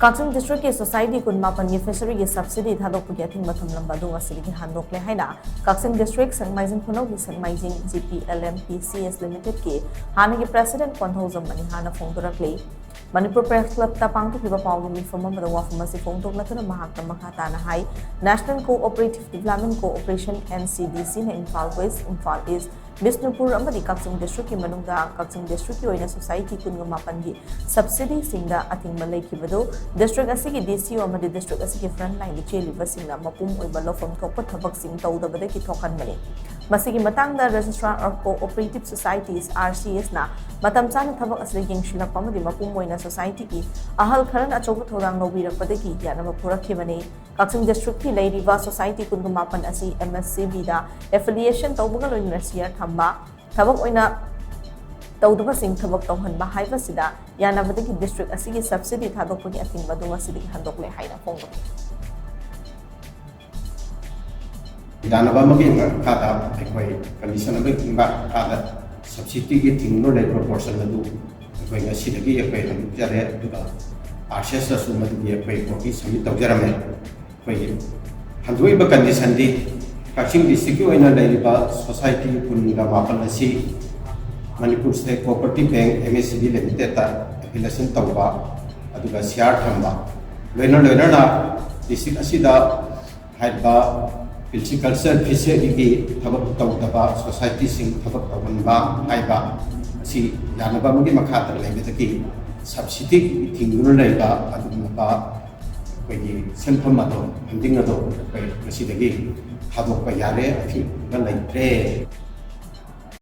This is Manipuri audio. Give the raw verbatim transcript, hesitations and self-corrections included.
ꯀꯛꯆꯤꯡ ꯗꯤꯁꯇ꯭ꯔꯤꯛꯀꯤ ꯁꯣꯁꯥꯏꯇꯤ ꯀꯨꯟ ꯃꯥꯄꯟꯒꯤ ꯐꯤꯁꯔꯤꯒꯤ ꯁꯕꯁꯤꯗꯤ ꯊꯥꯗꯣꯛꯄꯒꯤ ꯑꯊꯤꯡꯕ ꯊꯝꯂꯝꯕ ꯑꯗꯨ ꯉꯁꯤꯗꯒꯤ ꯍꯟꯗꯣꯛꯂꯦ ꯍꯥꯏꯅ ꯀꯛꯆꯤꯡ ꯗꯤꯁꯇ꯭ꯔꯤꯛ ꯁꯦꯛꯃꯥꯏꯖꯤꯡ ꯈꯨꯅꯧꯒꯤ Sekmaijing G P L M P C S ꯂꯤꯃꯤꯇꯦꯗꯀꯤ ꯍꯥꯟꯅꯒꯤ ꯄ꯭ꯔꯦꯁꯤꯗꯦꯟꯠ ꯀꯣꯟꯊꯧꯖꯝ ꯃꯅꯤꯍꯥꯅ ꯐꯣꯡꯗꯣꯔꯛꯂꯤ꯫ ꯃꯅꯤꯄꯨꯔ ꯄ꯭ꯔꯦꯁ ꯀ꯭ꯂꯕꯇ ꯄꯥꯡꯊꯣꯛꯈꯤꯕ ꯄꯥꯎꯒꯤ ꯃꯤꯐꯝ ꯑꯃꯗ ꯋꯥꯐꯝ ꯑꯁꯤ ꯐꯣꯡꯗꯣꯛꯂꯗꯨꯅ ꯃꯍꯥꯛꯅ ꯃꯈꯥ ꯇꯥꯅ ꯍꯥꯏ, National Cooperative Development Corporation, N C D C ꯅ ꯏꯝꯐꯥꯜ ꯋꯦꯁ, ꯏꯝꯐꯥꯜ ꯏꯁ, ꯕꯤꯁꯅꯨꯄꯨꯔ ꯑꯃꯗꯤ ꯀꯛꯆꯤꯡ ꯗꯤꯁꯇ꯭ꯔꯤꯛꯀꯤ ꯃꯅꯨꯡꯗ ꯀꯛꯆꯤꯡ ꯗꯤꯁꯇ꯭ꯔꯤꯛꯀꯤ ꯑꯣꯏꯅ ꯁꯣꯁꯥꯏꯇꯤ ꯀꯨꯟꯒ ꯃꯥꯄꯟꯒꯤ ꯁꯕꯁꯤꯗꯤꯁꯤꯡꯗ ꯑꯊꯤꯡꯕ ꯂꯩꯈꯤꯕꯗꯨ ꯗꯤꯁꯇ꯭ꯔꯤꯛ ꯑꯁꯤꯒꯤ ꯗꯤ ꯁꯤ ꯑꯣ ꯑꯃꯗꯤ ꯗꯤꯁꯇ꯭ꯔꯤꯛ ꯑꯁꯤꯒꯤ ꯐ꯭ꯔꯟꯠ ꯂꯥꯏꯟꯗ ꯆꯦꯜꯂꯤꯕꯁꯤꯡꯅ ꯃꯄꯨꯝ ꯑꯣꯏꯕ ꯂꯧꯐꯝ ꯊꯣꯛꯄ ꯊꯕꯛꯁꯤꯡ ꯇꯧꯗꯕꯗꯒꯤ ꯊꯣꯛꯍꯟꯕꯅꯤ꯫ ꯃꯁꯤꯒꯤ ꯃꯇꯥꯡꯗ Registrar of Cooperative Societies, R C S ꯅ ꯃꯇꯝ ꯆꯥꯅ ꯊꯕꯛ ꯑꯁꯤꯗ ꯌꯦꯡꯁꯤꯜꯂꯛꯄ ꯑꯃꯗꯤ ꯃꯄꯨꯝ ꯑꯣꯏꯅ ꯁꯣꯁꯥꯏꯇꯤꯒꯤ ꯑꯍꯜ ꯈꯔꯅ ꯑꯆꯧꯕ ꯊꯧꯗꯥꯡ ꯂꯧꯕꯤꯔꯛꯄꯗꯒꯤ ꯌꯥꯅꯕ ꯄꯨꯔꯛꯈꯤꯕꯅꯤ꯫ ꯀꯛꯆꯤꯡ ꯗꯤꯁꯇ꯭ꯔꯤꯛꯀꯤ ꯂꯩꯔꯤꯕ ꯁꯣꯁꯥꯏꯇꯤ ꯀꯨꯟꯒ ꯃꯥꯄꯟ ꯑꯁꯤ M S C B ꯗ affiliation ꯇꯧꯕꯒ ꯂꯣꯏꯅꯅ ꯁꯤꯌꯔ ꯊꯝꯕ, ꯊꯕꯛ ꯑꯣꯏꯅ ꯇꯧꯗꯕꯁꯤꯡ ꯊꯕꯛ ꯇꯧꯍꯟꯕ ꯍꯥꯏꯕꯁꯤꯗ ꯌꯥꯅꯕꯗꯒꯤ ꯗꯤꯁꯇ꯭ꯔꯤꯛ ꯑꯁꯤꯒꯤ ꯁꯕꯁꯤꯗꯤ ꯊꯥꯗꯣꯛꯄꯒꯤ ꯑꯊꯤꯡꯕ ꯑꯗꯨ ꯉꯁꯤꯗꯒꯤ ꯍꯟꯗꯣꯛꯂꯦ ꯍꯥꯏꯅ ꯐꯣꯡꯗꯣꯛꯂꯤ꯫ ꯌꯥꯅꯕ ꯑꯃꯒꯤ ꯃꯈꯥꯗ ꯑꯩꯈꯣꯏ ꯀꯟꯗꯤꯁꯟ ꯑꯃꯒꯤ ꯃꯈꯥꯗ ꯁꯕꯁꯤꯗꯤꯒꯤ ꯊꯤꯡꯗꯨꯅ ꯂꯩꯕ ꯄꯣꯔꯁꯟ ꯑꯗꯨ ꯑꯩꯈꯣꯏ ꯉꯁꯤꯗꯒꯤ ꯑꯩꯈꯣꯏ ꯍꯟꯗꯣꯛꯆꯔꯦ꯫ ꯑꯗꯨꯒ R C S ꯇꯁꯨ ꯃꯗꯨꯒꯤ ꯑꯩꯈꯣꯏ ꯀꯣꯄꯤ ꯁꯕꯃꯤꯠ ꯇꯧꯖꯔꯝꯃꯦ꯫ ꯑꯩꯈꯣꯏꯒꯤ ꯍꯟꯗꯣꯛꯏꯕ ꯀꯟꯗꯤꯁꯟꯗꯤ ꯀꯛꯆꯤꯡ ꯗꯤꯁꯇ꯭ꯔꯤꯛꯀꯤ ꯑꯣꯏꯅ ꯂꯩꯔꯤꯕ ꯁꯣꯁꯥꯏꯇꯤ ꯀꯨꯟꯒ ꯃꯥꯄꯟ ꯑꯁꯤ Manipur state cooperative bank, M S C B ꯂꯤꯃꯤꯇꯦꯠꯇ ꯑꯦꯐꯤꯂꯦꯁꯟ ꯇꯧꯕ ꯑꯗꯨꯒ ꯁꯤꯌꯥꯔ ꯊꯝꯕ, ꯂꯣꯏꯅ ꯂꯣꯏꯅꯅ ꯗꯤꯁꯇ꯭ꯔꯤꯛ ꯑꯁꯤꯗ ꯍꯥꯏꯔꯤꯕ ꯄꯤꯜꯆꯔꯥꯏꯀꯜꯆꯔ ꯐꯤꯁꯔꯤꯒꯤ ꯊꯕꯛ ꯇꯧꯗꯕ ꯁꯣꯁꯥꯏꯇꯤꯁꯤꯡ ꯊꯕꯛ ꯇꯧꯍꯟꯕ ꯍꯥꯏꯕ ꯑꯁꯤ ꯌꯥꯅꯕ ꯑꯃꯒꯤ ꯃꯈꯥꯗ ꯂꯩꯕꯗꯒꯤ ꯁꯕꯁꯤꯗꯤ ꯊꯤꯡꯗꯨꯅ ꯂꯩꯕ ꯑꯗꯨꯒꯨꯝꯂꯕ ꯑꯩꯈꯣꯏꯒꯤ ꯁꯦꯟꯐꯝ ꯑꯗꯣ, ꯐꯟꯗꯤꯡ ꯑꯗꯣ ꯑꯩꯈꯣꯏ ꯉꯁꯤꯗꯒꯤ ꯊꯥꯗꯣꯛꯄ ꯌꯥꯔꯦ, ꯑꯊꯤꯡꯕ ꯂꯩꯇ꯭ꯔꯦ꯫